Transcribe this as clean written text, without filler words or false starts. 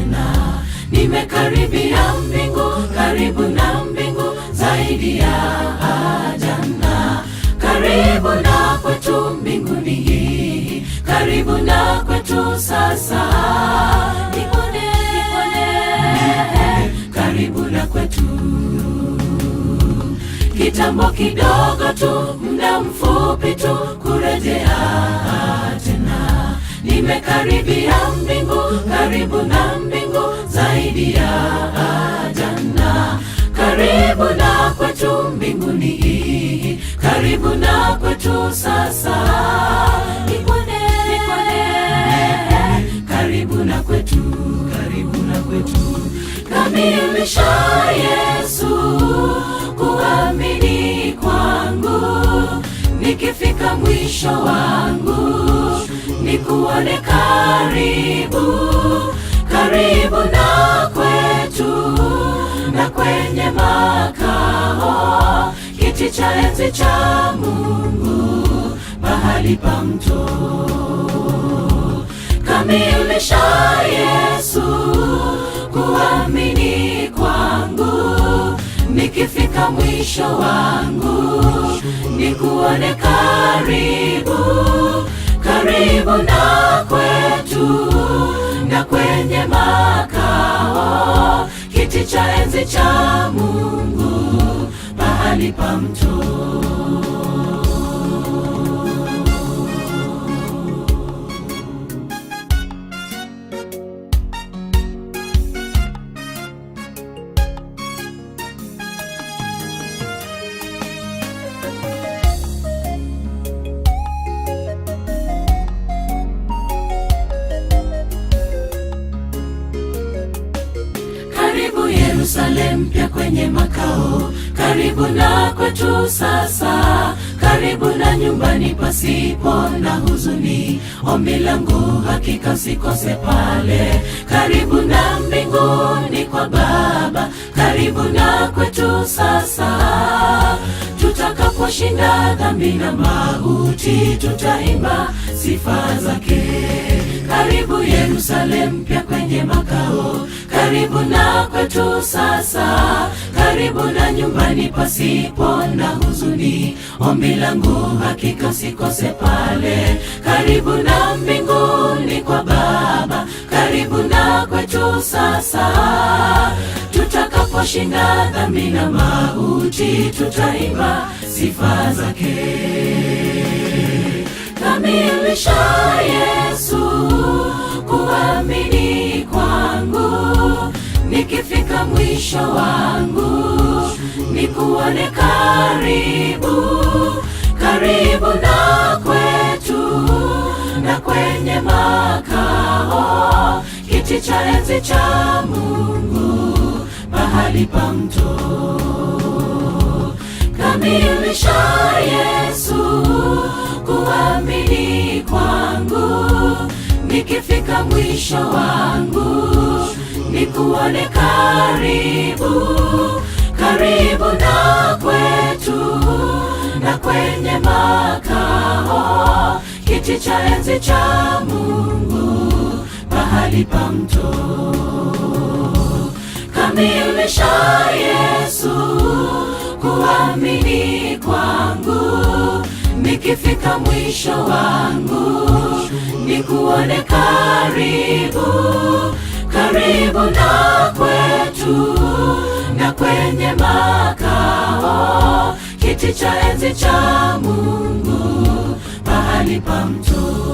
tena. Nimekaribia mbingu, karibu na mbingu zaidi ya jana. Karibu na kwetu mbinguni hii, karibu na kwetu sasa. Nipone, nipone, karibu na kwetu. Kitambo kidogo tu, muda mfupi tu, kurejea tena. Nimekaribia mbingu, karibu na mbingu zaidi ya jana. Karibu na kwetu mbinguni hii, karibu na kwetu sasa. Nipone, nipone, karibu na kwetu, karibu na kwetu. Kamilisha Yesu kuamini kwangu, nikifika mwisho wangu, nikuone karibu, karibu na kwetu, na kwenye makao, kiti cha enzi cha Mungu, mahali pa mto. Kamilisha Yesu kuamini kwangu, nikifika mwisho wangu, nikuone karibu, karibu na kwetu, na kwenye makao, kiti cha enzi cha Mungu, pahali pa mto. Karibu Yerusalemu mpya kwenye makao, karibu na kwetu sasa, karibu na nyumbani pasipo na huzuni. Ombi langu hakika sikose pale, karibu na mbinguni kwa Baba, karibu na kwetu sasa. Tutakaposhinda dhambi na mauti, tutaimba sifa zake. Karibu Yerusalemu mpya kwenye makao, karibu na kwetu sasa, karibu na nyumbani pasipo na huzuni. Ombi langu hakika sikose pale, karibu na mbinguni kwa Baba, karibu na kwetu sasa. Tutakaposhinda dhambi na mauti, tutaimba sifa zake. Kamilisha Yesu kuamini kwangu, nikifika mwisho wangu, nikuone karibu, karibu na kwetu, na kwenye makao, kiti cha enzi cha Mungu, pahali pa mto. Kamilisha Yesu kuamini kwangu, nikifika mwisho wangu, nikuone karibu, karibu na kwetu, na kwenye makao, kiti cha enzi cha Mungu, pahali pa mto. Kamilisha Yesu kuamini kwangu, nikifika mwisho wangu, nikuone karibu, karibu na kwetu, na kwenye makao, kiti cha enzi cha Mungu, pahali pa mto.